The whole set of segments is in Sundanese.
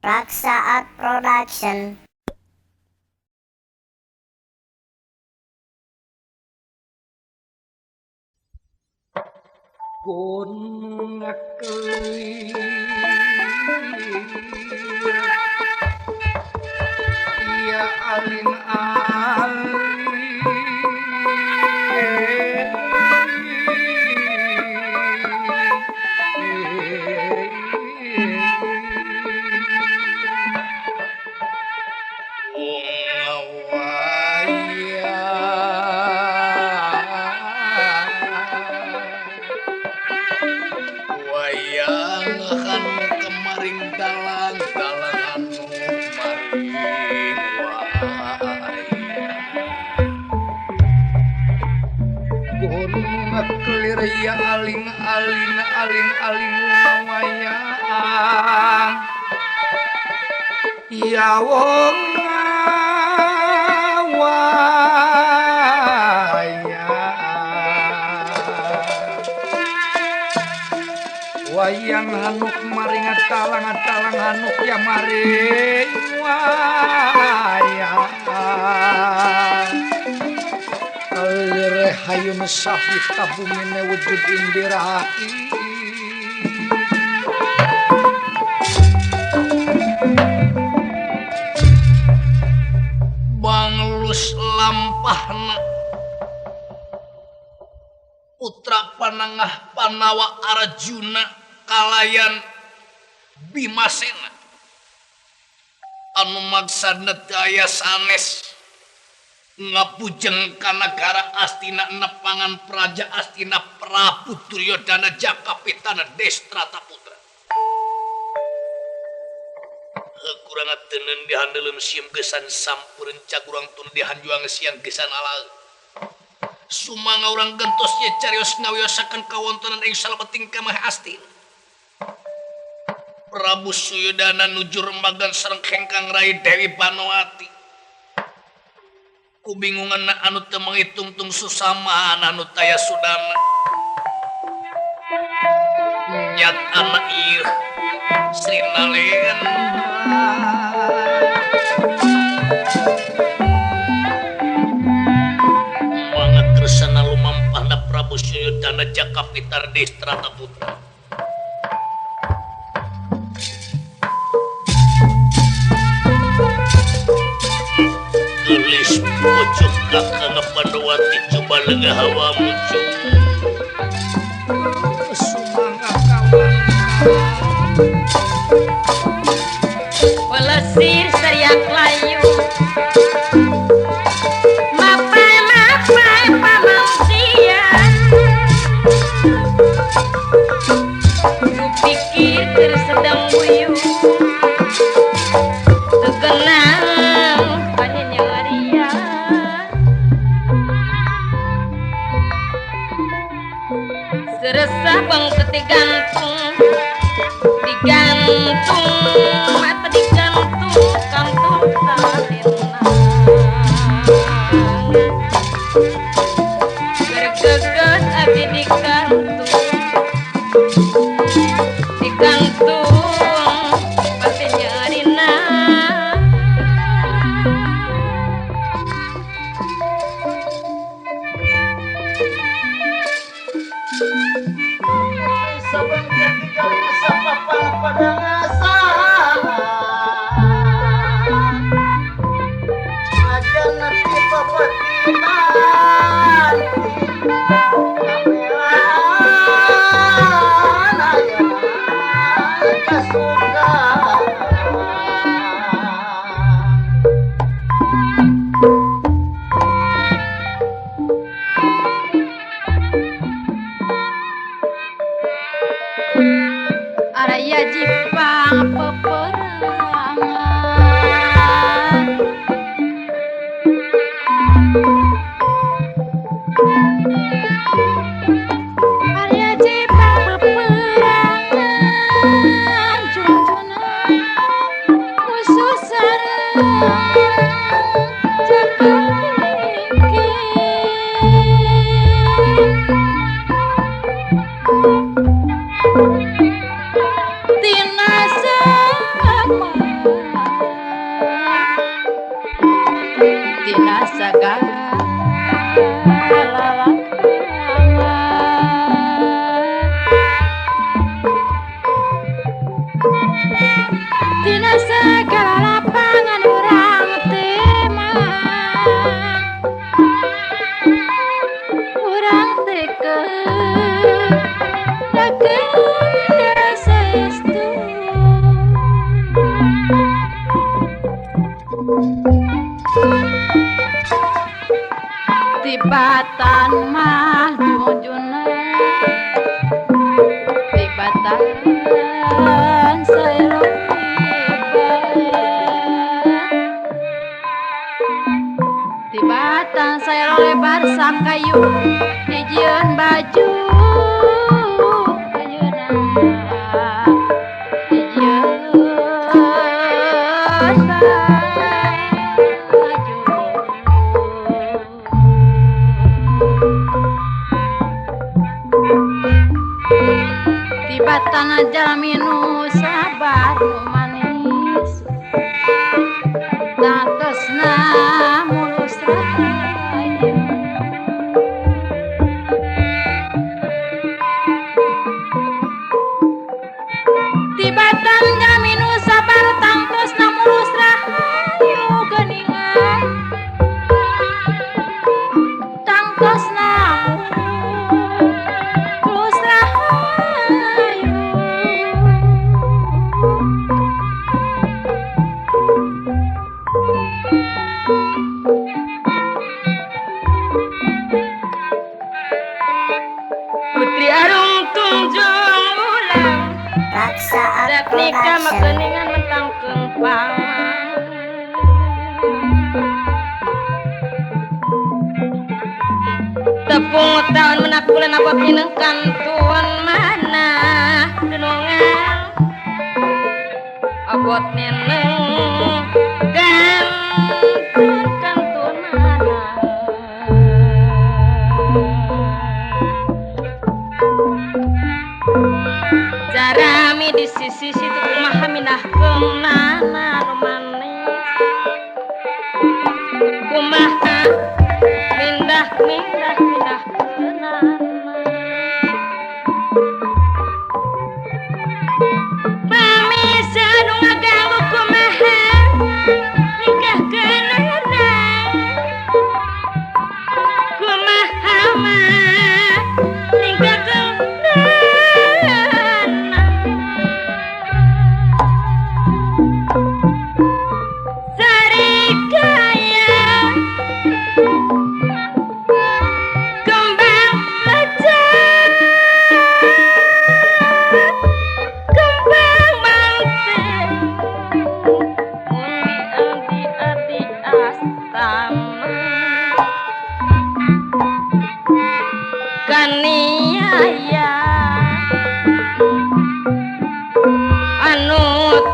Raksa Art Production. Gun ngekeli ya alin alin ya aling aling aling aling wayang ya wong wayang wayang hanuk maring talang talang hanuk ya maring wayang hayun safif tabumine wujud indirahi banglus lampahna putra panangah Panawa Arjuna kalayan Bimasena anu maksana daya sanes ngapujeng kanagara Astina nepangan praja Astina Prabu Duryodana Jakapitana Destrata Putra. Kurang teuneun dihandelem siem gesan sampureun cagurang tun dihanjuang siang gesan ala. Sumangga urang gentos ye carios ngawiyosakeun kawontenan ing salebeting kemah Astina. Prabu Suyodana nuju rembagan sareng hengkang rai Dewi Banowati. Kubingungan na anu teu mangitungtung susamaan anu taya sudana nyat anak ieu Sri Nalena mangga kersana lumampahna Prabu Suyodana Jakapitar Destrata Putra. Gelis pojok kakang Panowati coba lengah hawa muncul sumangga kawan pelesir seriak layu mapai mapai pamangsian ku pikir tersedang buyu terkenang seresah bang digantung digantung mata digantung kantung talena bergegas abdi digantung digantung pasti nyerina. Araya Jepang peperangan Araya Jepang peperangan junjunan musuh sareng Jaka Tina. Tibatan saero lebar, tibatan saero lebar sangkayu dijieun baju ayeuna dijieun baju. Tibatan jalmi nu sabar nu manis, tangtosna mulus rahayu. Tibatan jalmi nu sabar tangtosna mulus rahayu geuningan, tangtosna mulus rahayu. Putri Arung Tunjung Mulang Raksa rek nikah Production. Makeningan mentang kempang. Tepung tahun menak bulan apa pinengkan tuan mana dunungan abot neneng dan kantun mana. Jarami di sisi situ kumaha minah keunana nu manis, kumaha mindah mindah mindah keunana. Pamisa nu ngaganggu kumaha nikah keunana, kumaha mah nikah keunana. Sarikaya kembang mecar, kembang manten, mun di astana kaniaya anu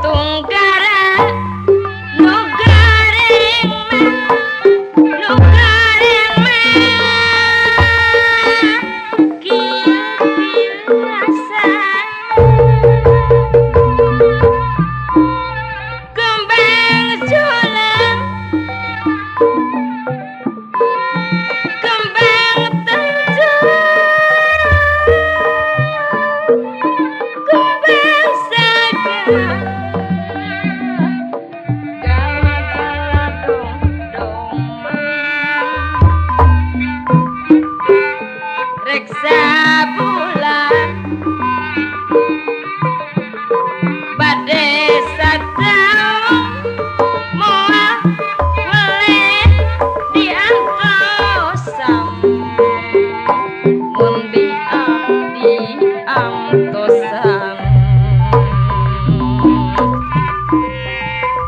tunggara nu gareng mah, nu gareng mah kieu kieu asa kembang julang, kembang tanjung, kembang saga galadong dong rek sabulan bade sataun moal weleh diantosan, mun diantosan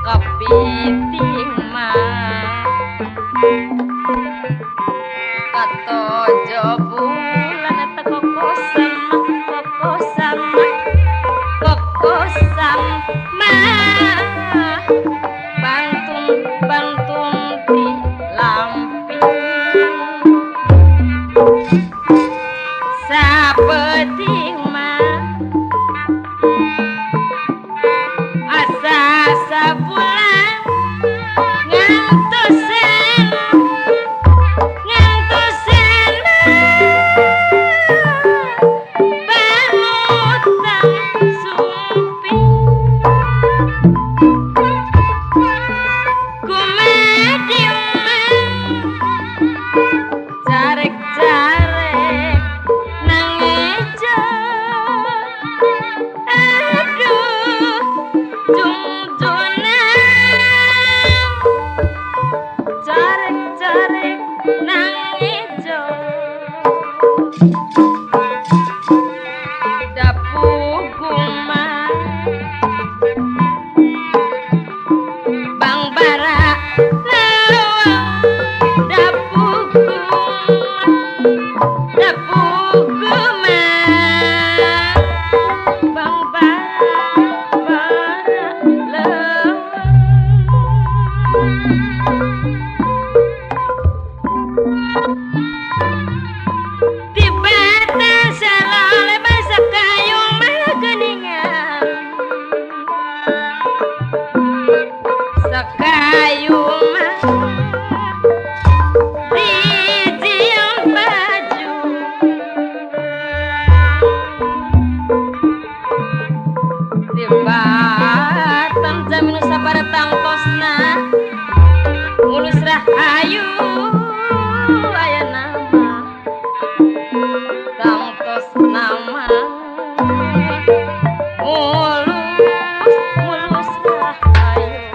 kepiting mah katojo bulan eta kokosan mah, kokosan mah, kokosan mah pantun pantun di lamping sapeting mah. Batam jamin sabar tangtosna mulus rahayu aya nama tangtos nama mulus mulus rahayu.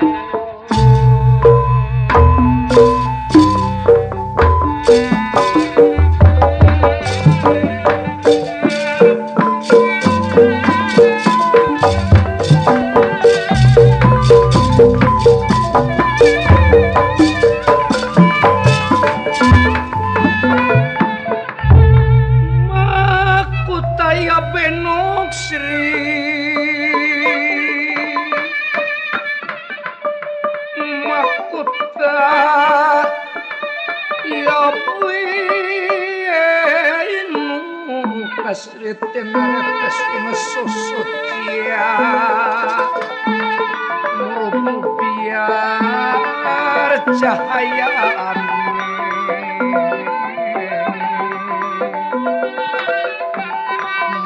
Makutaya benok Sri Makuta ya buinu kasri tenaretes ing susutia murubu biar cahaya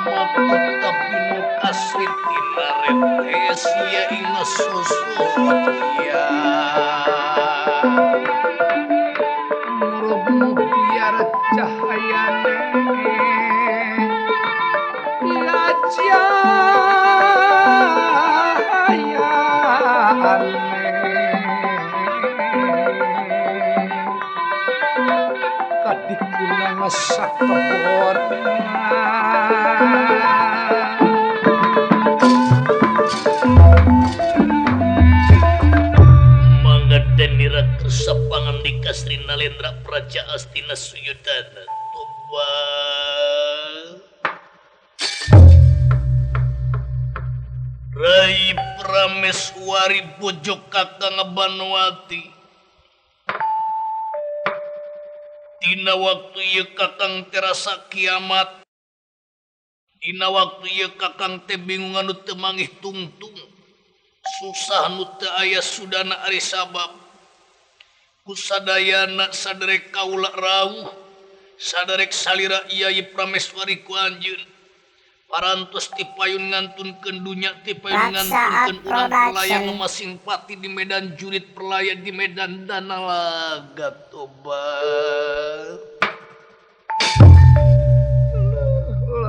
Makuta binu kasri tinaretes ya ing susutia murubu biar cahayane ya cahayane kadikuna sakebona. Mangga denira kersa pangandika Sri Nalendra Praja Astina Suyudana Toba. Rai Prameswari bojo Kakang Banwati. Dina waktu ieu Kakang terasa kiamat. Dina waktu ieu Kakang teh bingung anu teu mangih tungtung. Susah nu teu aya sudana ari sabab. Kusadayana saderek kaula rawuh, saderek salira Iai Prameswari ku anjeun. Parantos tipayun ngantunkeun dunya, tipayun Raksaat ngantunkeun urang perlaya Production. memasing pati di medan jurit perlaya di medan danalaga toba.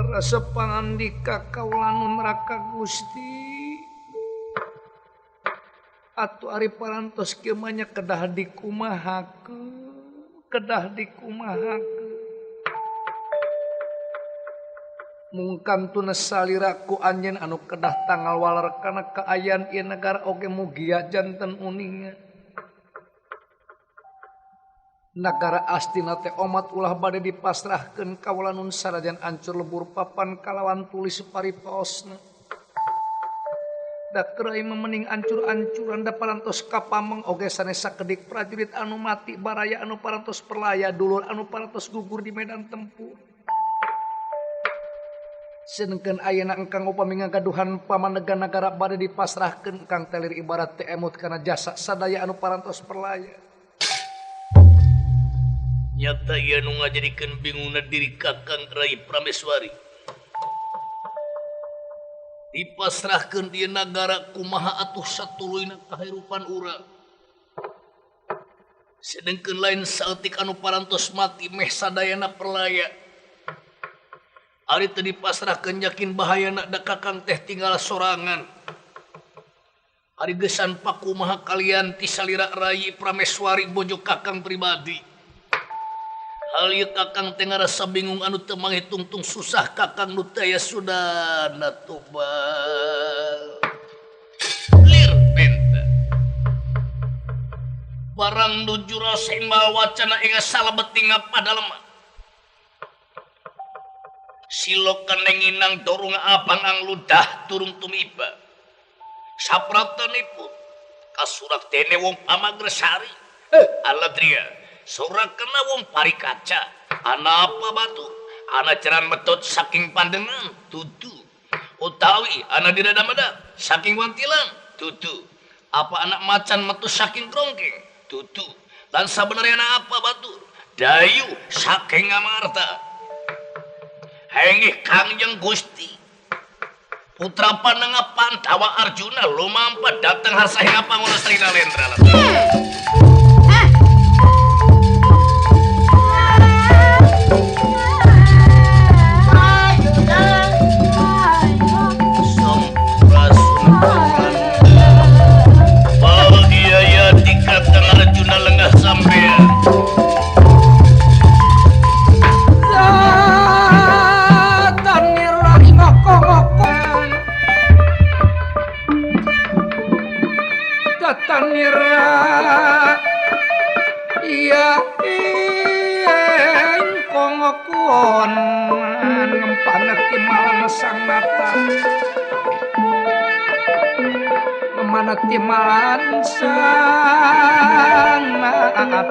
Rasa pangandika kaula nu neraka Gusti. Atuh ari parantos kieu mah nya kedah dikumahakeun, kedah dikumahakeun. Mungkan tunas salira ku anjeun anu kedah tanggal waler kana kaayaan ieu nagara oge mugia janten uninga. Nagara Astina teh omat ulah bade dipasrahkeun kaula nun sanajan ancur lebur papan kalawan tulis paripaosna. Da keur ieu mah mending ancur-ancuran da parantos kapameng oge sanes sakedik prajurit anu mati baraya anu parantos perlaya dulur anu parantos gugur di medan tempur. Sedengkeun ayeuna engkang upami ngagaduhan pamanegan nagara bade dipasrahkeun engkang telir ibarat teu emut kana jasa sadaya anu parantos perlaya. Nyata ieu nu ngajadikeun bingungna diri Kakang Rai Prameswari. Dipasrahkeun ieu nagara kumaha atuh satuluyna kahirupan urang. Sedengkeun lain saeutik anu parantos mati meh sadayana perlaya. Ari teu dipasrahkeun yakin bahayana da Kakang teh tinggal sorangan. Ari geusan pakumaha kalian ti salira Rai Prameswari bojo Kakang pribadi. Hal ieu Kakang teh ngarasa bingung anu teu mangih tungtung susah Kakang nu teu aya sudana toba. Lir benta. Barang nu juraseng wacana ing salebeting padaleman. Silokan nenginang dorong abang ang ludah turung tumiba. Sapratanipun kasurak dene wong Pamagresari. Aladria, sorak kena wong parikaca. Ana apa batu? Ana ceran metut saking pandengan, tutu. Utawi ana dirada-mada saking wantilan, tutu. Apa anak macan metu saking krongking, tutu. Lan sabenerna ana apa batu? Dayu saking Amarta. Hengih Kangjeng Gusti. Putra Panengah Pandawa Arjuna lumampat datang harsa hingga pangono Sri Nalendra. Sampurasun. Bahagia ya dikatang Arjuna lengah sampean. Tatanira iya ing kongokon ngempana timalan sang nata ngempana timalan sang nata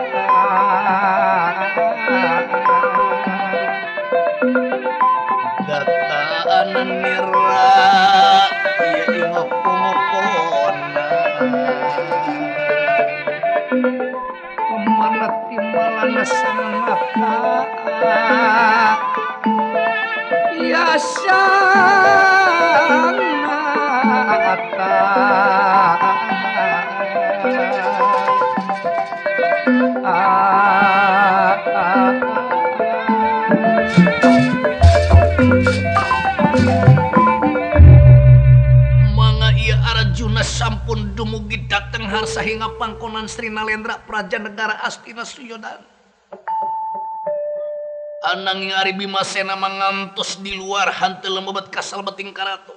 dataan nira iya ing kongokon timbalan sang nata ya sang nata Mangga ieu Arjuna sampun dumugi dateng harsa hingga pangkonan Sri Nalendra Praja Negara Astina Suyodana. Ananging ari Bimasena mangantos di luar hanteu lemebet kasalebeting karaton.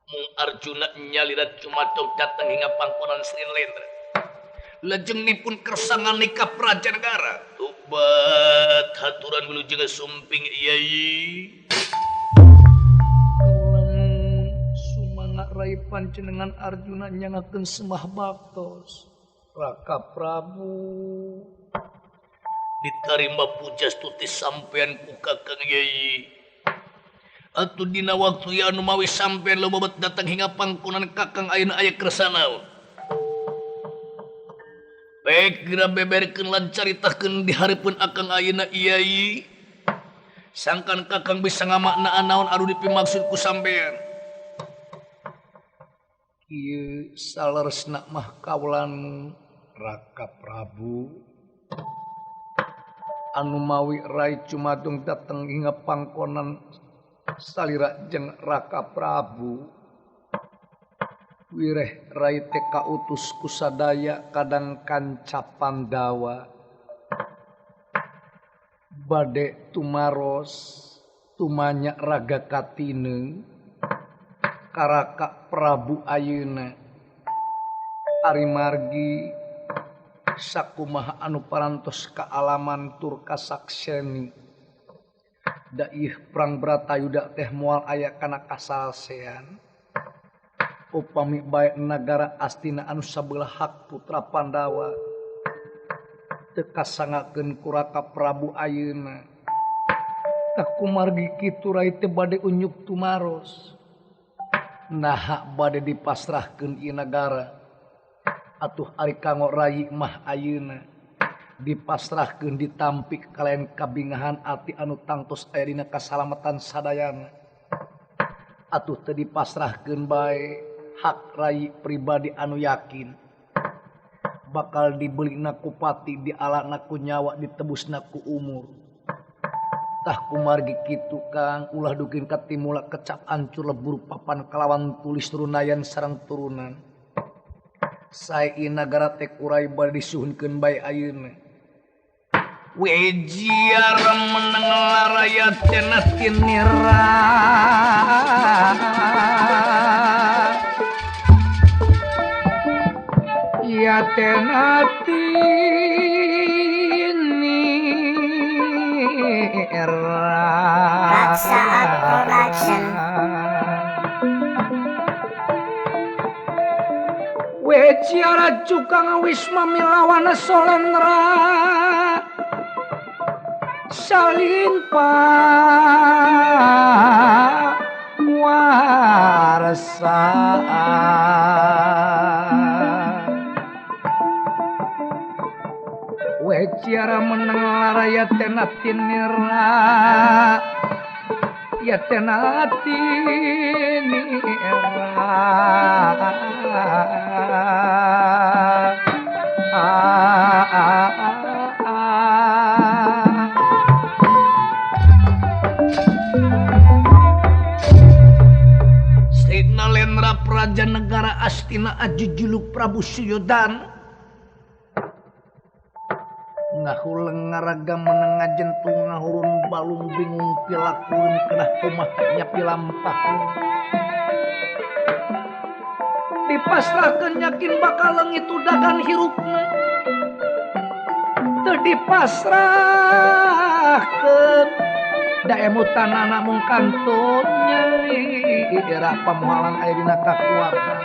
Mung Arjuna nyalira cumadong dateng hingga pangkonan Sri Nalendra. Lajengipun kersa nganika Praja Negara. Tobat haturan wilujeng sumping iyai. Sumangga rai panjenengan Arjuna nyangakeun sembah baktos Raka Prabu. Ditarima puja stuti sampean ku Kakang Yai. Atuh dina waktu ieu anu mawi sampean lumebet datang hingga pangkonan Kakang ayeuna aya kersa naon. Baik geura beberkeun lan caritakeun di hareupeun Akang ayeuna Yai. Sangkan Kakang bisa ngamaknaan naon anu dipimaksud ku sampean. Ieu saleresna mah kaulan Raka Prabu. Anu mawi rai cumadung dateng hingga pangkonan salira jeung Raka Prabu. Wireh rai teh kautus ku sadaya kadang kanca Pandawa. Bade tumaros tumanya raga katineng karaka Prabu ayeuna. Ari margi sakumaha anu parantos kaalaman tur kasakseni da ieu perang Bratayuda teh moal aya kana kasalsean. Upami bae nagara Astina anu sabelah hak putra Pandawa teu kasangakeun ku Raka Prabu ayeuna. Tah kumargi kitu rai teh bade unyuk tumaros. Naha bade dipasrahkeun ieu nagara. Atuh ari kanggo rayi mah ayeuna dipasrahkeun ditampik kalayan kabingahan ati anu tangtos aya dina kasalamatan sadayana. Atuh teu dipasrahkeun bae hak rayi pribadi anu yakin bakal dibelina ku pati, dialana ku nyawa, ditebusna ku umur. Tah kumargi kitu Kang ulah dukin katimula kecap ancur lebur papan kalawan tulis turunayan sareng turunan. Sae nagara teh kurai bade disuhunkeun bae ayeuna. Wejiar meneng laraya cenah tinira. Ya tenati nira. Raksaat Production. Weciara cukang wisma milawana solenra salimpa warsa. Weciara meneng laraya tenatinira Ya tenati Sri Nalendra Praja Negara Astina Aji Juluk Prabu Suyodana ngahuleng ngaraga meneng ngajentung ngahurun balung bingung pilakueun kenah kumahnya pilampah dipasrahkeun yakin bakal leungit udagan hirupna teu dipasrahkeun da emutanana mung kantun nyeri era pamualan aya dina kakuatan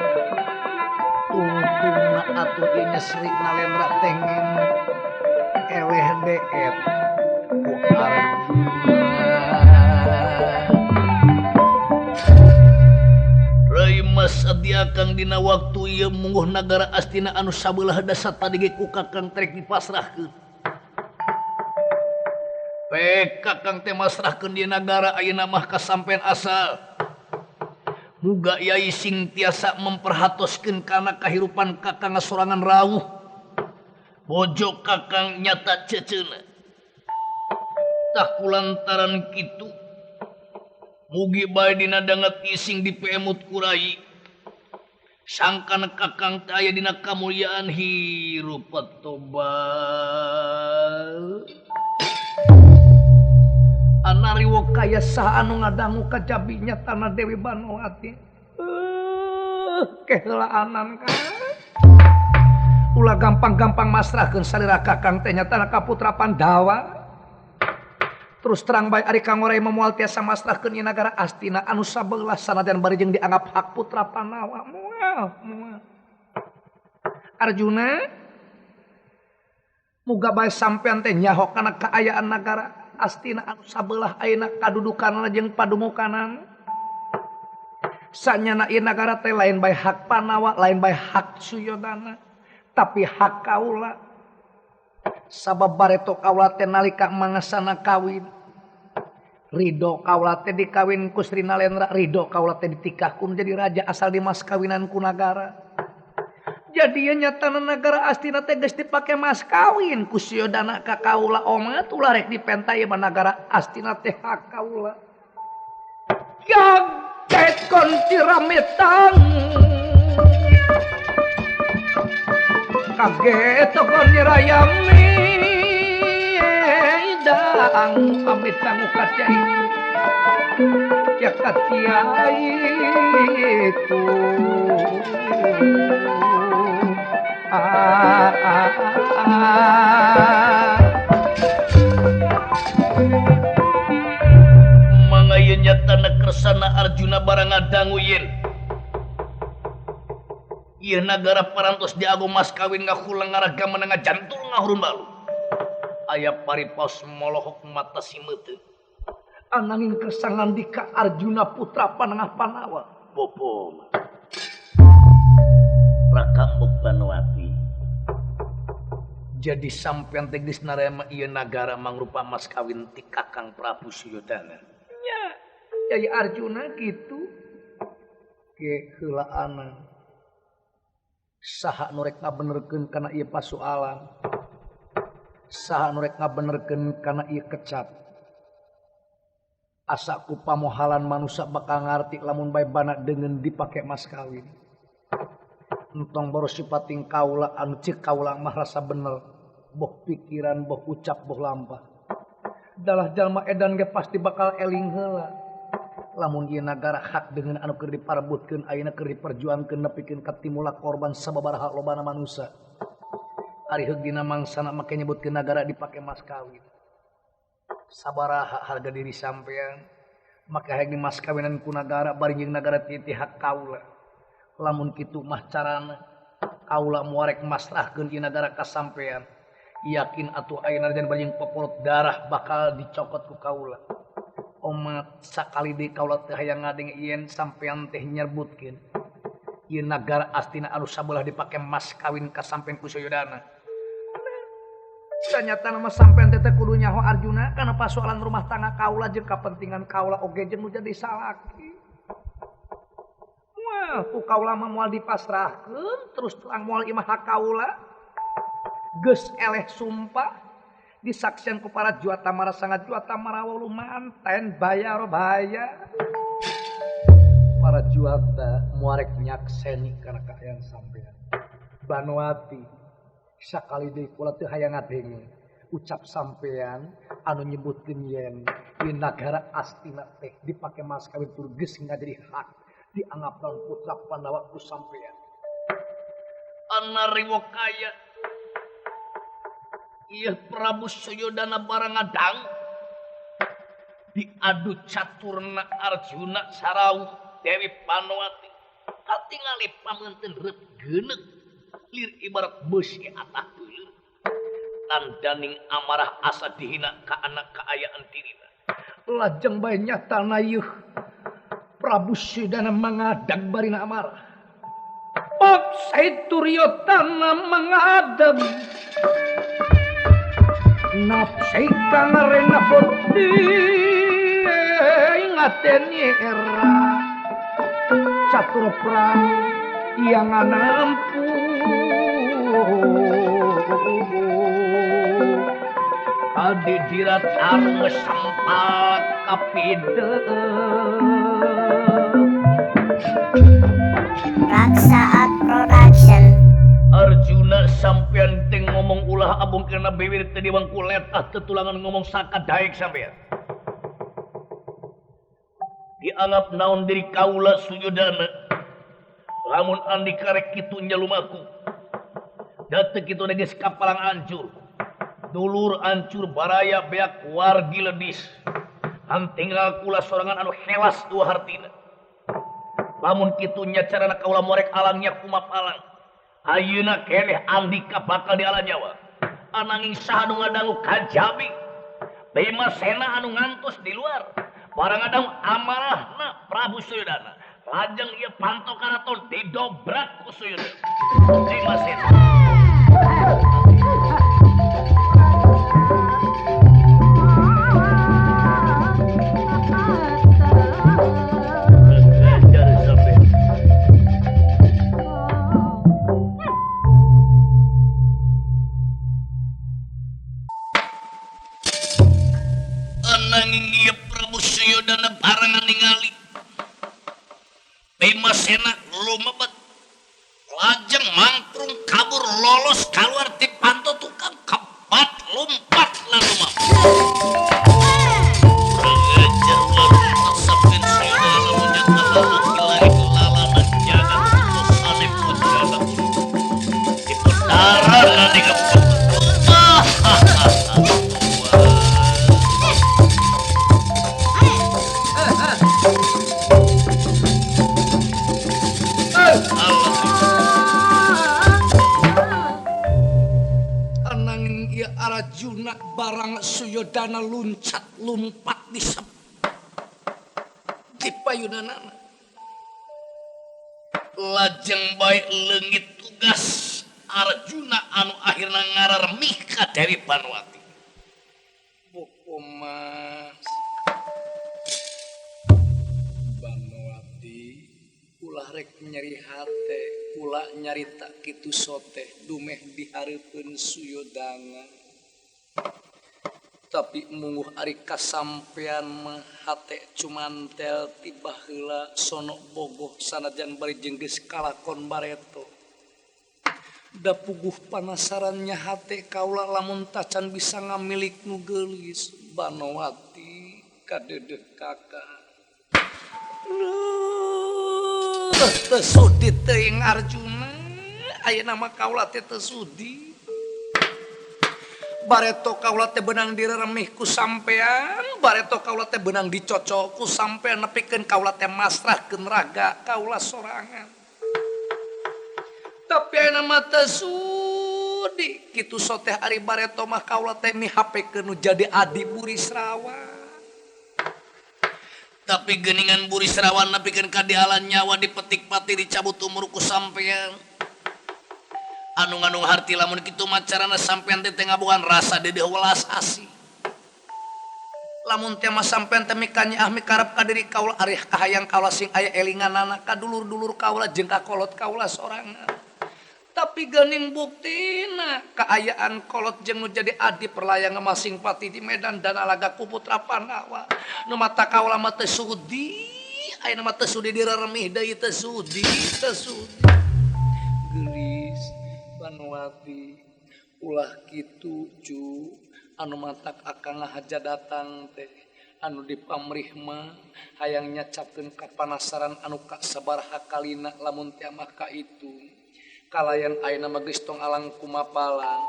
tungtungna atuh ieu nya Sri Nalendra tengen eleh deet ku Arjuna. Rai Mas Adi Akang dina waktu ieu mungguh nagara Astina anu sabelah dasar tadi ge ku Kakang trek dipasrahkeun. Pek Kakang teh masrahkeun di nagara ayeuna mah kasampean asal. Muga yai sing tiasa memperhatoskeun kana kahirupan Kakang sorangan rawuh. Bojo Kakang nyata ceceuna. Tah kulantaran kitu mugi bae dina danget ising dipeemut ku rai. Sangkan Kakang teh aya dina kamulyaan hirup tobal. Anariwo kaya saha anu ngadangu kajabi nyatana Dewi Banowati. Keheulaanan ka. Ulah gampang-gampang masrahkeun salira Kakang teh nyatana ka putra Pandawa. Terus terang bae ari Kang Oray moal tiasa masrahkeun ieu nagara Astina anu sabelah sanajan bari jeung dianggap hak putra Pandawa. Moal, moal. Arjuna muga bae sampean teh nyaho kana kaayaan nagara Astina anu sabelah ayeuna kadudukanna jeung padumukanana. Sanyana ieu nagara teh lain bae hak Pandawa, lain bae hak Suyodana, tapi hak kaula. Sabab bareto kaula teh nalika mangasana kawin, ridho kaula teh dikawin ku Sri Nalendra, ridho kaula teh ditikah ku jadi raja asal dimas kawinan ku nagara. Jadi nyatana nagara Astina teh geus dipake mas kawin ku Suyodana ka kaula omat ulah rek dipenta ieu mah nagara Astina teh hak kaula. Kaget kon cirametang kaget kon nyerayam dang pamit sangu kacai ya katiai itu mangga ieu nyatana kersana Arjuna barang ngadangu yen ieu nagara parantos diago mas kawin ngahulang ngaraga menengah jantung ngahurun balu. Aya paripaos molohok mata simeute. Ananging kersa ngandika Arjuna putra Panengah Pandawa. Popo. Raka Banowati. Jadi sampean teh geus narema ieu nagara mangrupa mas kawin ti Kakang Prabu Suyodana. Nya, Yai Arjuna kitu. Ke heulaana. Saha nu rek ngabenerkeun kana ieu pasualan. Saha nu rek ngabenerkeun kana ieu kecap. Asa ku pamohalan manusa bakal ngarti lamun bae bana deungeun dipake mas kawin. Entong boros sipating kaula anu ceuk kaula mah rasa bener. Boh pikiran, boh ucap, boh lampah. Dalah jalma edan ge pasti bakal eling heula. Lamun ieu nagara hak deungeun anu keur diparebutkeun ayeuna keur diperjuangkeun nepikeun ka timula korban sababaraha lobana manusa. Ari heug dina mangsana make nyebutkeun nagara dipake mas kawin. Sabaraha harga diri sampean make hayang di mas kawinan ku nagara bari jeung nagara ti hak kaula. Lamun kitu mah carana kaula moal rek masrahkeun ieu nagara ka sampean. Yakin atuh ayeuna jan bari jeung poporot darah bakal dicokot ku kaula. Omat sakali deui kaula teh hayang ngadenge yen sampean teh nyerbutkeun ieu nagara Astina anu sabelah dipake mas kawin ka sampean ku Suyodana. Ternyata nama sampean teh kudu nyaho Arjuna kana pasoalan rumah tangga kaula jeung kapentingan kaula oge jeung nu jadi salaki. Wah, ku kaula mah moal dipasrahkeun terus terang moal imah hak kaula. Geus eleh sumpah disaksian ku para juata mara sangat juata mara wolu manten bayar bahaya. Para juata muarek nyakseni kana kaayaan sampean. Banowati sakali deui kula teu hayang ngadenge ucap sampean anu nyebutkeun yen di nagara Astina teh dipake mas kawin tur geus ngajadi hak dianggap lawan putra Pandawa ku sampean. Ana riwo kaya ieu Prabu Suyodana barang ngadang diadu caturna Arjuna sarau Dewi Panowati katingali pameunteun reup geuneuk lir ibarat beusi atah dulur tandaning amarah asa dihina ka anak kaayaan dirina. Lajeng bae nyatana yeuh Prabu Suyodana mangadag barina amarah. Paksa Duryodana mangadeg nafsi kang rena bodi ngateni era catur perang yang nganampu adi dirat anu sempat kapide. Raksaat Production. Arjuna sampean teh ngomong ulah abung kana bibir teh di bangku letah tetulangan ngomong sakadaek sampean. Dianggap naon diri kaula Suyodana lamun andika rek kitu nyalumaku da teu kitu geus kapalang ancur dulur ancur baraya beak wargi ledis tinggal kula sorangan anu helas dua hartina. Lamun kitu nya carana kaula morek alangnya kumapalang ayeuna keneh andika bakal diala nyawa. Ananging saha nu ngadangu kajabi Bima Sena anu ngantos di luar barang ngadang amarahna Prabu Suyodana lajeng ieu panto karaton didobrak ku Suyodana Bima Sena. Ananging ieu Prabu Suyodana barengan ningali Bima Sena lumebet lajeng mangprung kabur lolos keluar ti panto tukang kebat lompat lan lumab. Ngajar lompat sampean Suyodana nyata lalaki langit lalana jagat ane putrana diputaran dikepung. Ananging ieu Arjuna barang Suyodana luncat lumpat di di payunanana. Lajeng bae leungit tugas Arjuna anu akhirna ngararmih ka Dewi Banowati. Bopo Mas Banowati ulah rek nyeri hate kula nyarita kitu sote dumeh dihareupeun Suyodana. Tapi mungguh ari kasampean mah hate cumantel ti baheula sono bogoh sanajan bari jeung geus kalakon bareto. Da puguh panasarannya hate kaula lamun tacan bisa ngamilik nu geulis Banowati kadeudeuh kakak. Teu sudi teuing Arjuna ayeuna mah kaula teh teu sudi. Bareto kaula teh beunang direremih ku sampean, bareto kaula teh beunang dicocok ku sampean nepikeun kaula teh masrahkeun raga kaula sorangan. Tapi ayeuna mah teu sudi kitu soteh ari bareto mah kaula teh mihapekeun nu jadi adi Burisrawa. Tapi geuningan Burisrawa nepikeun ka diala nyawa dipetik pati dicabut umur ku sampean. Anu ngandung harti lamun kitu mah carana sampean teh ngabogaan rasa deudeuh welas asih. Lamun teh mah sampean teh mikanyaah mikarep ka diri kaula ari kahayang kaula sing aya elinganana ka dulur-dulur kaula jeung ka kolot kaula sorangan. Tapi geuning buktina kaayaan kolot jeung nu jadi adi perlayang masing pati di Medan dan alaga ku putra Pandawa. Nu mata kaula mah teu sudi, ayeuna mah teu sudi direremih deui teu sudi, teu sudi. Geulis Banowati ulah kitu cu anu matak akang ngahaja datang teh anu dipamrih mah hayang nyacapkeun kapanasaran anu kasabaraha kalina lamun teh mah ka itu. Kalayan ayeuna mah geus tong alang kumapalan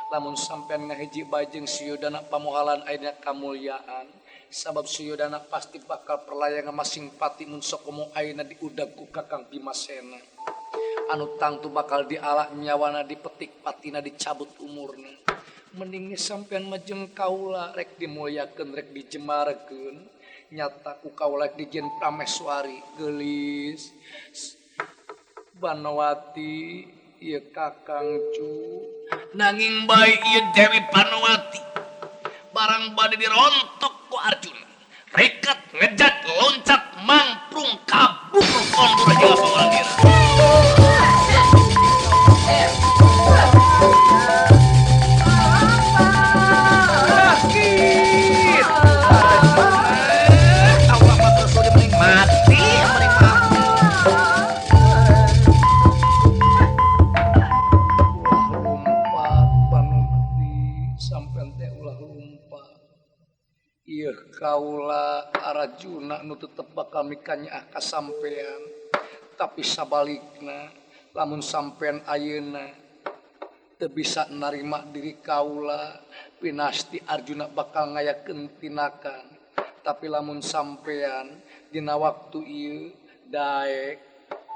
lamun sampean ngahiji bae jeung Suyodana pamohalan ayeuna kamulyaan sabab Suyodana pasti bakal perlayang masing pati mun sokomo ayeuna diudag ku Kakang Bimasena anu tangtu bakal diala nyawana dipetik patina dicabut umurna. Mending sampean mah jeung kaula rek dimulyakeun rek dijemarkeun nyata ku kaula rek dijieun prameswari. Geulis Banowati ieu Kakang cu nanging bae ieu Dewi Banowati barang bade dirontok ku Arjuna rekat ngejat loncat mangprung kabur kondur hingga pangulangira. Sakit Allah mah terus mending mati mending mati. Ulah lumpat Banowati sampean teh ulah lumpat. Ieu kaula Arjuna nu tetep bakal mikanyaah ka sampean. Tapi sabalikna lamun sampean ayeuna teu bisa narima diri kaula pinasti Arjuna bakal ngayakeun tinakan. Tapi lamun sampean dina waktu ieu daek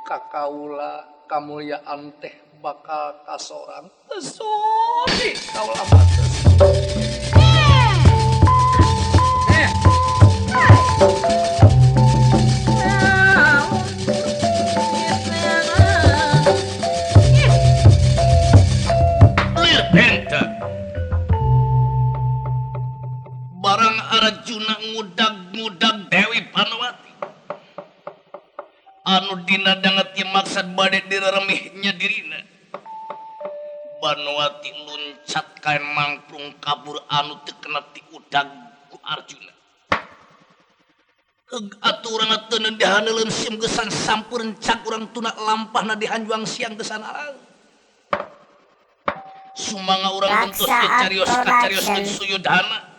ka kaula kamulyaan teh bakal kasorang. Teu sudi kaula mah teu sudi. Barang Arjuna ngudag-ngudag Dewi Banowati anu dina danget ieu maksad bade direremihnya dirina. Banowati luncat kaen mangprung kabur anu teu kena diudag ku Arjuna. Heug atuh urang teu dihaneuleun sim gesan sampeureun cag urang tuna lampahna dihanjuang siang gesan arang. Sumangga urang gentos carios kacarioskeun Suyodana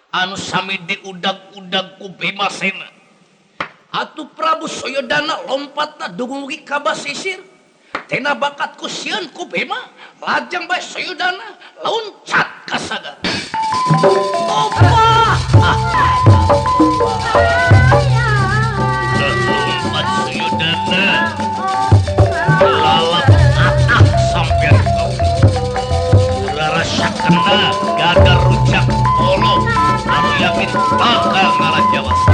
anu sami diudag-udag ku Bimasena. Atuh Prabu Suyodana lompatna dumugi ka basisir. Tena bakat ku sieun ku Bima, lajeng bae Suyodana loncat ka sagar. Opah! Lompat Suyodana lalap atah sampean kau. Rarasakena gadar rujak polo anu yakin bakal ngalah jawasa.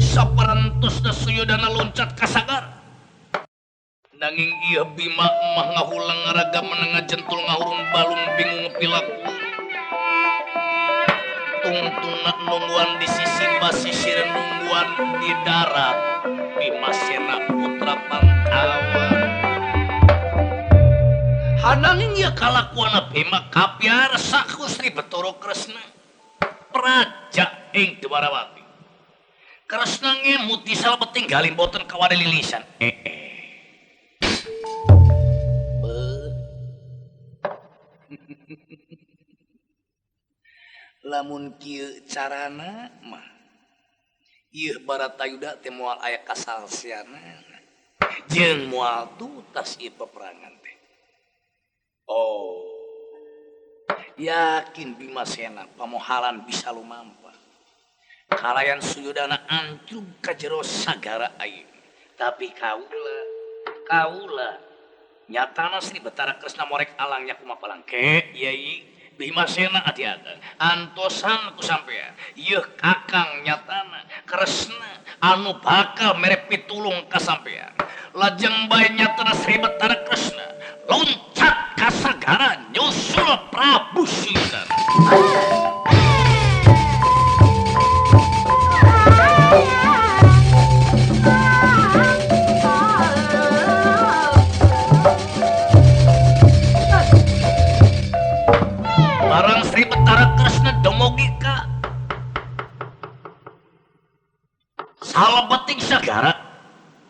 Saparantosna Suyodana loncat ka sagar. Nanging ieu Bima mah ngahulang ngaraga menengah jentul ngahurung balung bingung pilaku. Tungtungna nungguan di sisi basisir nungguan di darat Bimasena putra Pantawa. Hananging ieu kalakuanna Bima kapiarsa ku Sri Bathara Kresna praja ing Dwarawati. Kresna ngemut di salebeting galih boten kawade lilisan. Lamun kieu carana mah ieu Baratayuda teh moal aya kasalsiana jeung moal tuntas ieu peperangan teh. Oh, yakin Bimasena pamohalan bisa lumampa. Kalayan Suyodana ancrug ka jero sagara ayeuna. Tapi kaula nyatana Sri Bathara Kresna morek alangnya kumaha palangke yai Bimasena ati akang antosan ku sampean yeuh kakang nyatana Kresna anu bakal mere pitulung ka sampean lajeng bae nyatana Sri Betara Kresna loncat ka sagara nyusul Prabu Suyudana. Barang Sri Betara Kresna dumugi ka salebeting sagara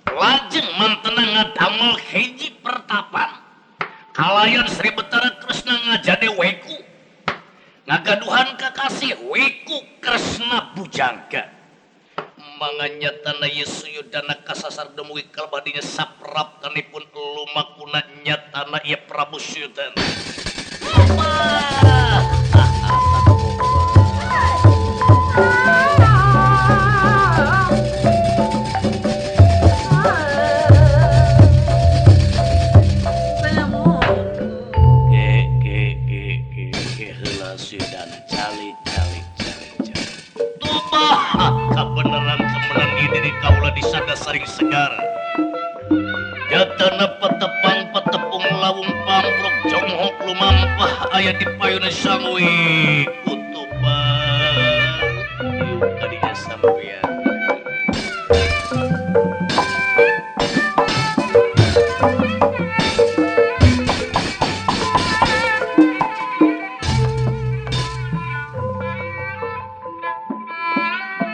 lajeng mantena ngadamel hiji pertapan kalayan Sri Betara Kresna ngajade weku ngagaduhan kakasih weku Kresna Bujangga manganyatana ye Suyudana kasasar dumugi kalbadinya sapraptanipun lumakuna nyatana ieu Prabu Suyudana. Saring segara jatana petepang petepung lawung pamprok jonghok lumampah aya di payuna sangwi kutuban ieu kadinya sampean.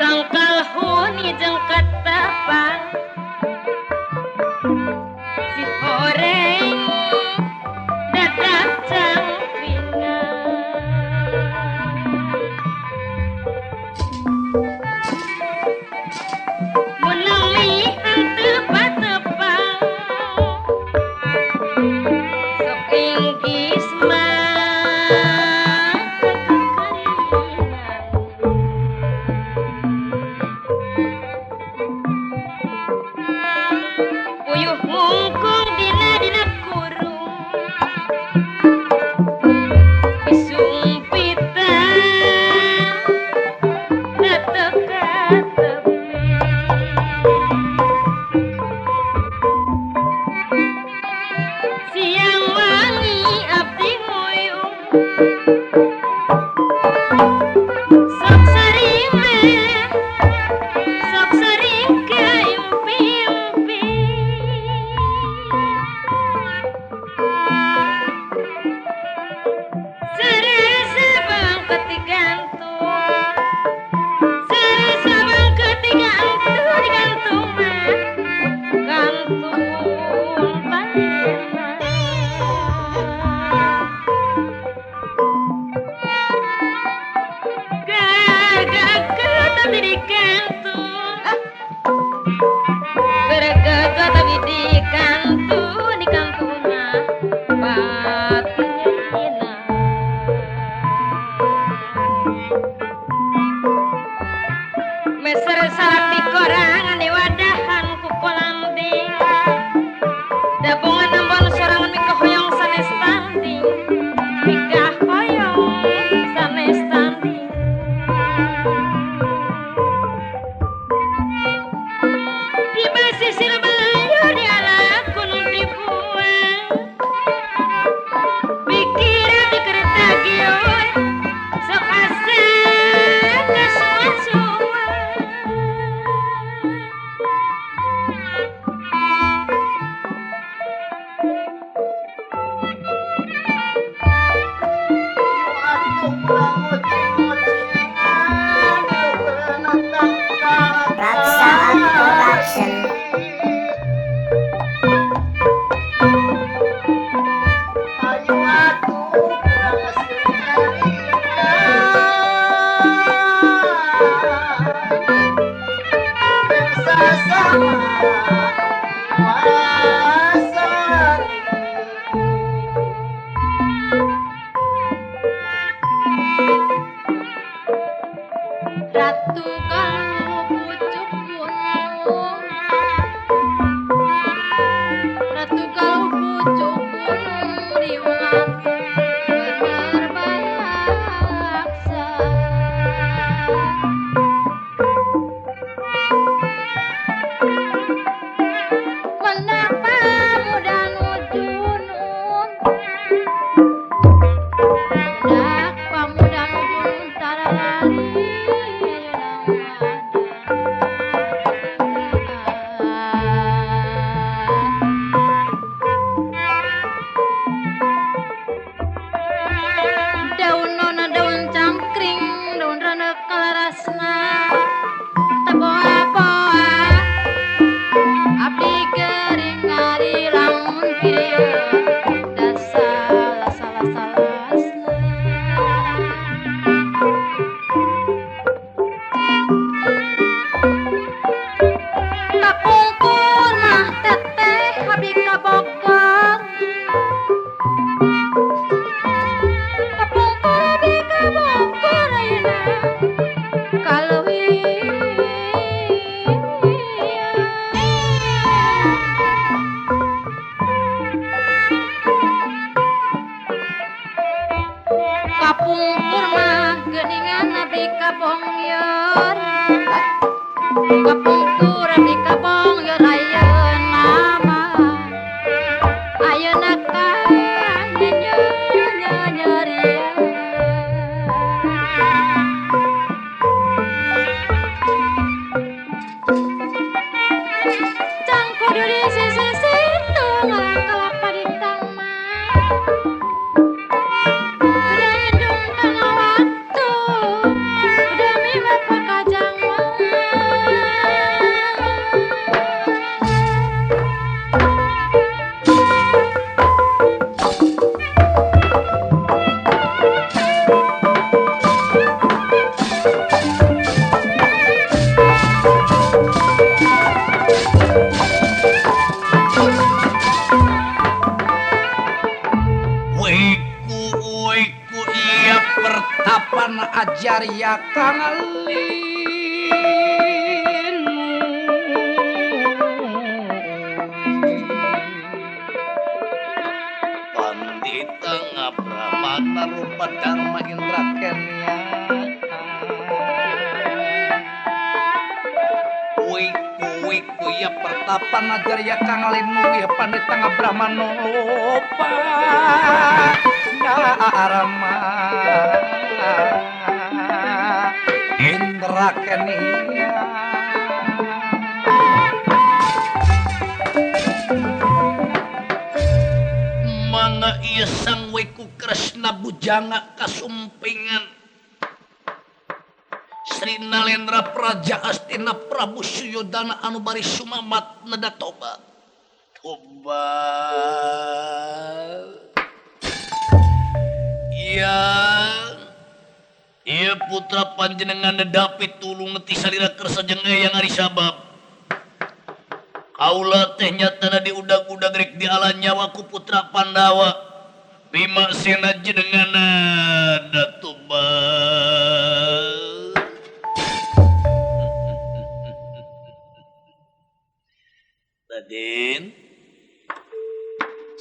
Tangkal huni jeung katapang si horeng datang cangkringan. Kapungkur mah geuningan abdi kabongyor. Kapungkur abdi kabongyor ayeuna mah. Ayeuna kang nyenyerian. Cang kudu di sisi situ ngalang kelapa di taman. Kudu indung kana waktu, demi bapak kajang mah. Wiku wiku iya pertapan ajar ya kang linu. Pandita ngabramana rupa dharma indra kenya. Wiku wiku iya pertapan ajar ya kang linu ya pandita ngabramana rupa dharma indra kenya. Mangga ieu sang Wiku Kresna Bujanga kasumpingan Sri Nalendra Praja Astina Prabu Suyodana anu bari sumamat neda tobat. Tobat. Iya. Ieu putra panjenengan nedapi tulung ti salira kersa jeung eyang ari sabab. Kaula teh nyatana diudag-udag rek diala nyawa ku putra Pandawa. Bima Sena jenengan da tobat. Raden,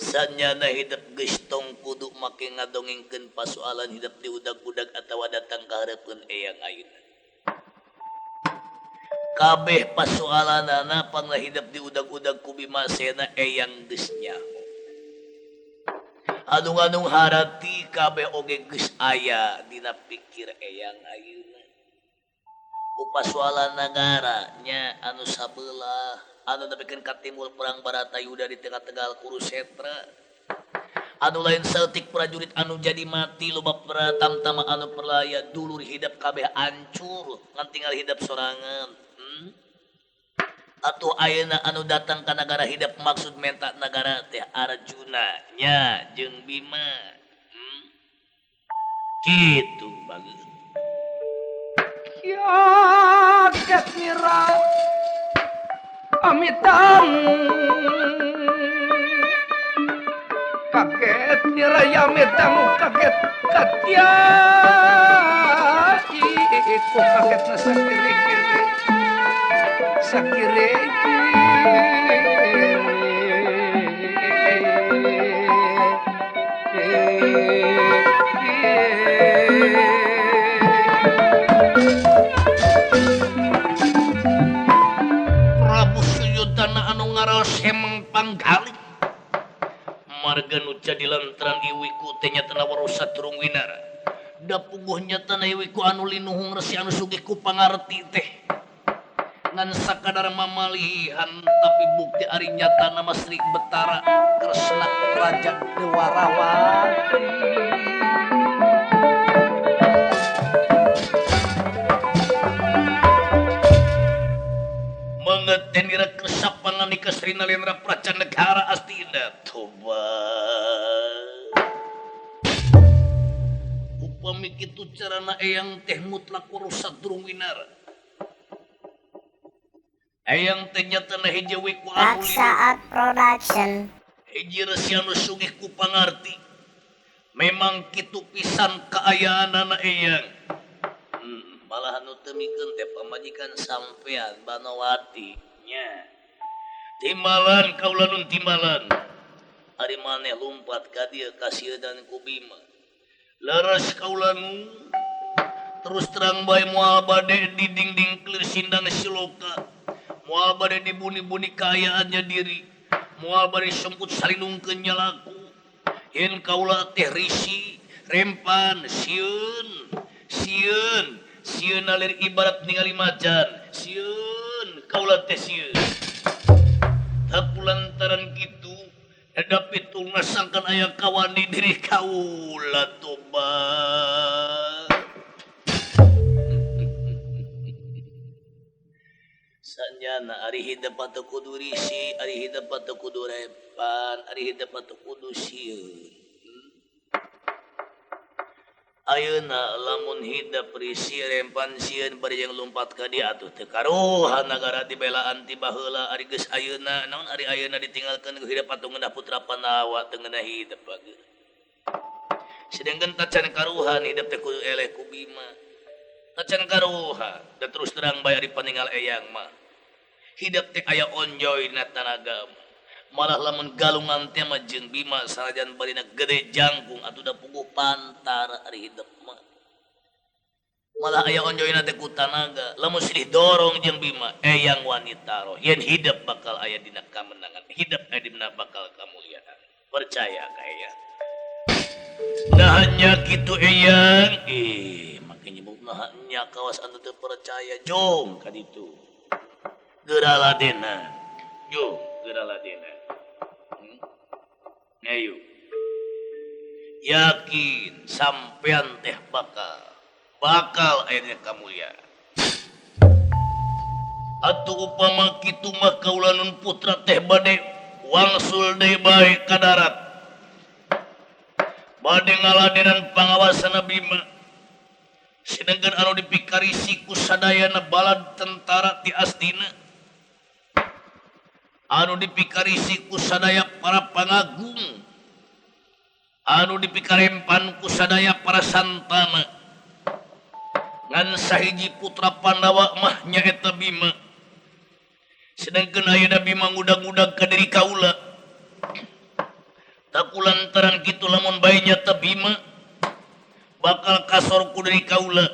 sanyana hidup geus tong kudu make ngadongengkeun pasoalan hidup diudag-udag atawa datang ka hareupeun eyang ayeuna. Kabeh pasoalanana panglah hidup diudag-udag ku Bima Sena eyang geus nyaho. Anu-anu harati kabeh oge geus aya dina pikir eyang ayeuna. Ku pasoalan nagara nya anu sabelah anu nepikeun ka timur perang Baratayuda di tengah Tegal Kurusetra. Anu lain saeutik prajurit anu jadi mati loba pratamtama anu perlaya dulur hidup kabeh hancur ngan tinggal hidup sorangan. Atuh ayeuna anu datang ka nagara hidup maksud menta nagara teh Arjuna nya jeung Bima. Kitu bagus. Kaget nira amitamu, kaget nira amitamu, kaget katia iku kaget na sakire sakire. Prabu Suyodana anu ngaraos hemeng panggalih marga nu jadi lantaran iwiku teh nyatana warusa turung winara da puguh nyatana iwiku anu linuhung resi anu sugih ku pangarti teh ngan sakadar mamalihan tapi bukti ari nyatana mah Sri Betara Kresna Raja Dwarawati. Mengetenira kesapangan ka Sri Nalendra Praja Negara Astina toba. Upami kitu carana eyang teh mutlak warusa durung winara. Eyang teh nyatana hiji wiku anu Laksa Art Production. Hiji resi anu sugih ku pangarti. Memang kitu pisan kaayaanana eyang. Malah anu teu mikeun teh pamajikan sampean Banowati nya. Timbalan kaula nun timbalan. Ari maneh lumpat ka dieu kasieun ku Bima. Leres kaulanu terus terang bae moal bade di dingding kelir sindang siloka. Moal bade dibuni-buni kaayaannya diri. Moal bade semput salindungkeun nyalaku. Yen kaula teh risi rempan sieun sieun sieun alir ibarat ningali macan sieun kaula teh sieun. Tak lantaran kitu hadapi tulna sangkan aya kawani diri kaula tobat. Sanyana ari hidep teu kudu risi, ari hidep teu kudu repan, ari hidep teu kudu sieun. Ayeuna lamun hidep risi rempan sieun bari jeung lumpat ka dieu atuh teu karuhan nagara dibelaan ti baheula ari geus ayeuna naon ari ayeuna ditinggalkeun ku hidep atuh ngeunah putra Pandawa teu ngeunah hidep bageun. Sedengkeun tacan karuhan hidep teh kudu eleh ku Bima. Tacan karuhan da terus terang bae ari paninggal eyang mah. Hidep teh aya onjoyna tanaga mah. Malah lamun galungan teh mah jeung Bima sanajan barina gede jangkung atuh da puguh pantar ari hidep mah. Malah aya onjoyna teh ku tanaga lamun silih dorong jeung Bima eyang wanita roh yen hidep bakal aya dina kamenangan, hidep aya dina bakal kamuliaan. Percaya ka eyang. Nah nya kitu eyang, make nyebutna nya kawas anu teu percaya jong ka ditu. Geura ladena. Jong geura ladena. Ayo. Yakin sampean teh bakal aya kamuliaan. Atuh upama kitu mah kaula nun putra teh bade wangsul deui bae ka darat. Bade ngaladenan pangawasana Bima. Sedengkeun anu dipikarisi ku sadayana balad tentara ti Astina. Anu dipikarisi ku sadaya para pangagung. Anu dipikarempan ku sadaya para santana. Ngan sahiji putra Pandawa mah nyaeta Bima. Sedengkeun ayeuna Bima ngudag-ngudag ka diri kaula. Tak lantaran kitu lamun bae nyata Bima bakal kasor ku diri kaula.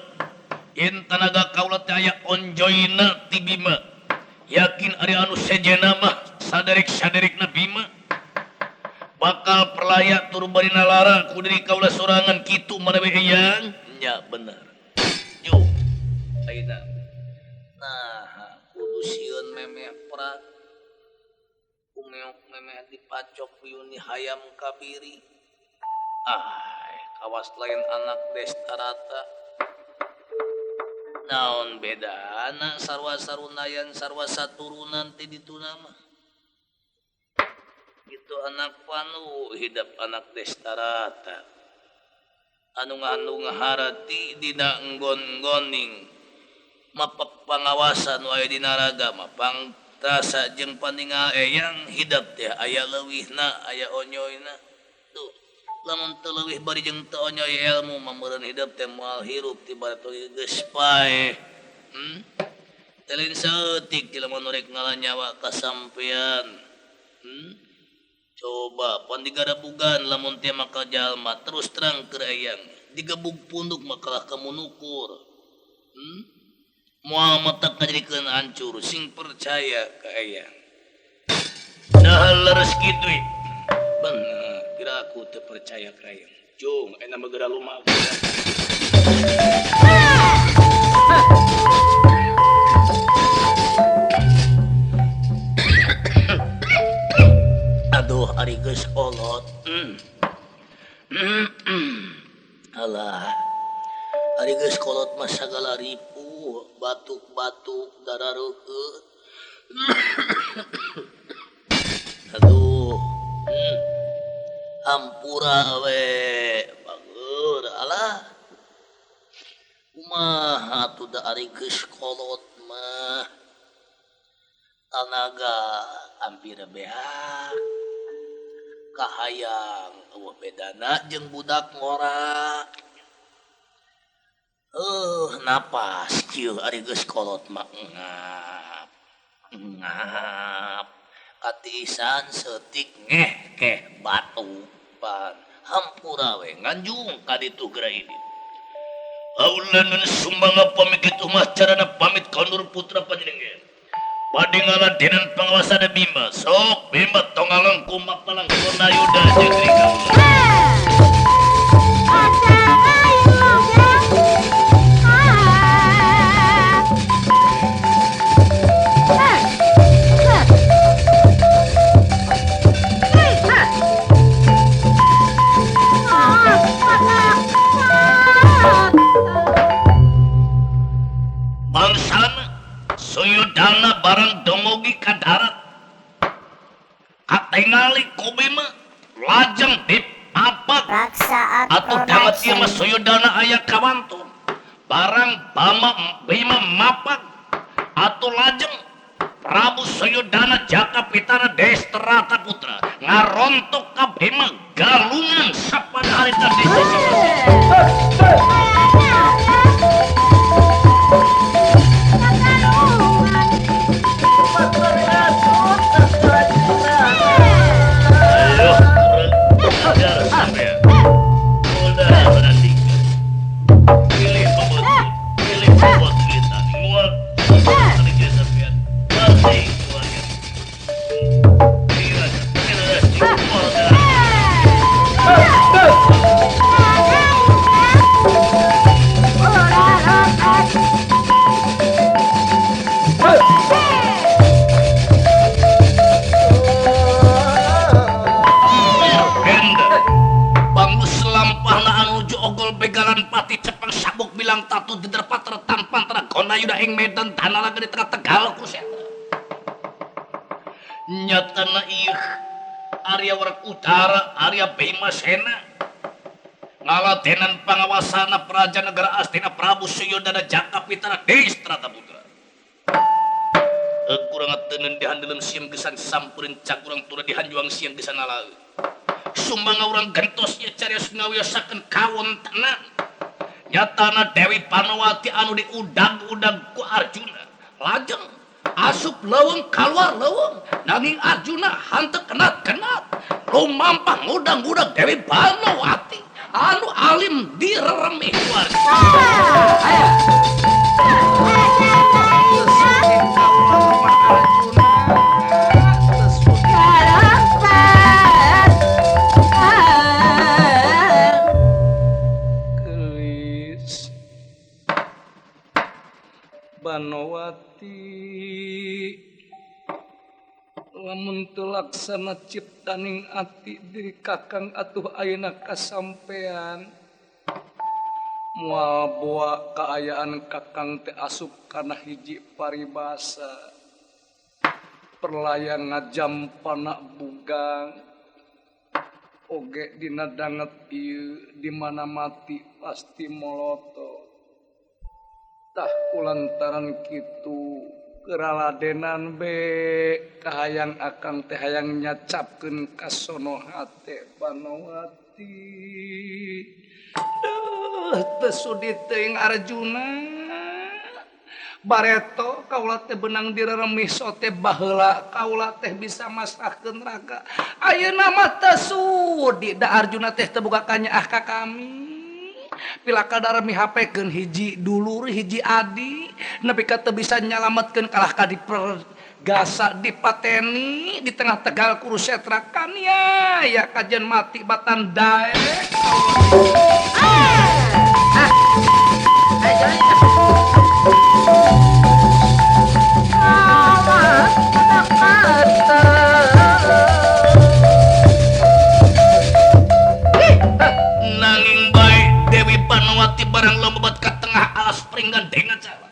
Yen tanaga kaula teh aya onjoyna ti Bima. Yakin ari anu sejena mah saderek-saderekna Bima bakal perlaya tur bari nalara ku diri kaula sorangan kitu manawi eyang. Nya bener. Yo ayeuna. Nah, kudu sieun memeh prak. Kumeok memeh dipacok yuni hayam kabiri. Ah, kawas lain anak Destarata. Naon bedana sarwa sarunayan sarwa saturunan ti ditu nama. Itu anak Panu hidap anak Destarata. Anu ngaharati dina enggon-enggoning mapak pangawasan wae dina raga mapang rasa jeung paningal eyang hidap teh aya leuwihna aya onyoyna. Tuh lamun teu leuwih bari jeung teu onyoy ilmu mah meureun hidep teh moal hirup ti batur geus paeh. Teu lain saeutik ti lamun rek ngalanyawa kasampean. Coba pan digarabugan lamun teh maka jalma terus terang keur eyang digebug punduk makalah kamunukur. Moal mata kajadikeun hancur sing percaya ka eyang. Nah leres kitu bener kira aku teu percaya ka eyang. Jung ayeuna mah geura lumaku. Aduh ari geus kolot. Alah ari geus kolot mah sagala ripuh, batuk-batuk darareukeut. Aduh. Hampura we bager alah. Kumaha atuh da ari geus kolot mah. Tanaga hampir beak. Kahayang eueuh bedana jeung budak ngora. Napas kieu ari geus kolot mah ngap. Ngap. Katiisan seutik ngeh keh batuk pan. Hampura we nganjung ka ditu geura ini. Aulanun sumangga pamit kitu mah carana pamit kondur putra panjenengan. Padingala denan pangawasana Bima. Sok Bima tongaleng kumapalang Konayuda jeung Rika. Suyudana barang dongogi ka darat katingali ku Bima lajeng dipapak atuh danget ieu mah Suyudana aya kawantun barang Bama Bima mapak atuh lajeng Prabu Suyudana Jaka Pitana Destrata Putra ngarontok ka Bima galungan sapada harita di sisi. Ing Medan tanah di tengah Tegal Kurusetra. Nyatana ieu Arya Warak Utara, Arya Bima Sena ngaladenan pangawasana Praja Negara Astina Prabu Suyudana Jaka Pitana Destrata Putra. Kurang teuneun dihandelem sieun gesan sampurin cagurang tura dihanjuang sieun gesan alaeun. Sumangga urang gentos ieu carios ngawiyosakeun kawontenan. Nyatana Dewi Panowati anu diudag-udag ku Arjuna lajeng asup leuweung kaluar leuweung nanging Arjuna hanteu kenat-kenat lumampah ngudang-udag Dewi Panowati anu alim direremih ku Arjuna. Banowati lamun teu laksana ciptaning ati diri kakang atuh ayeuna kasampean moal boa kaayaan kakang teh asup kana hiji paribasa perlayang ngajampana bugang oge dina danget ieu di mana mati pasti moloto. Tah kulantaran kitu keraladenan be kahayang akang teh hayang nyacapkeun kasono hate Banowati. Duh teu sudi teuing Arjuna. Bareto kaula teh benang direremih sote baheula kaula teh bisa masrahkeun raga. Ayeuna mah teu sudi da Arjuna teh teu boga kanyaah ka kami. Pila kadar mihapekeun hiji dulur hiji adi nepi ka teu bisa nyalametkeun kalah ka dipergasa dipateni di tengah Tegal Kurusetra kania ya kajian mati batan daek. Nanging bae Dewi Panowati barang lomebat ka tengah alas pringgandengan cara.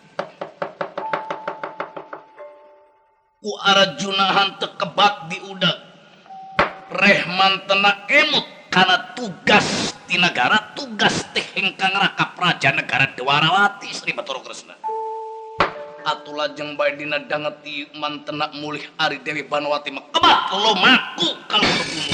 Ku Arjuna hanteu kebak di udag. Rehman tena emut kana tugas ti nagara, tugas teh ingkang raka praja negara Dwarawati Sri Bathara Kresna. Atuh lajeng bae dina danget ieu mantena mulih ari Dewi Banowati mah kebak lumaku ka luhur gunung.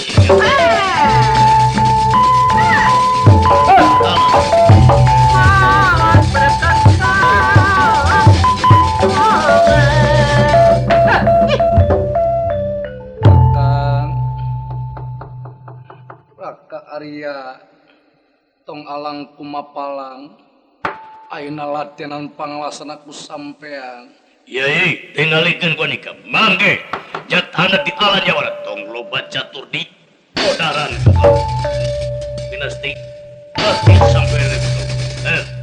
Kakang Raka Arya Satria tong alang kumapalang ayeuna latihan panglasana ku sampean. Yai tingalikeun ku nikah mangge jatana di alan jawara tong loba catur di kodaran. Pinasti pasti sampean.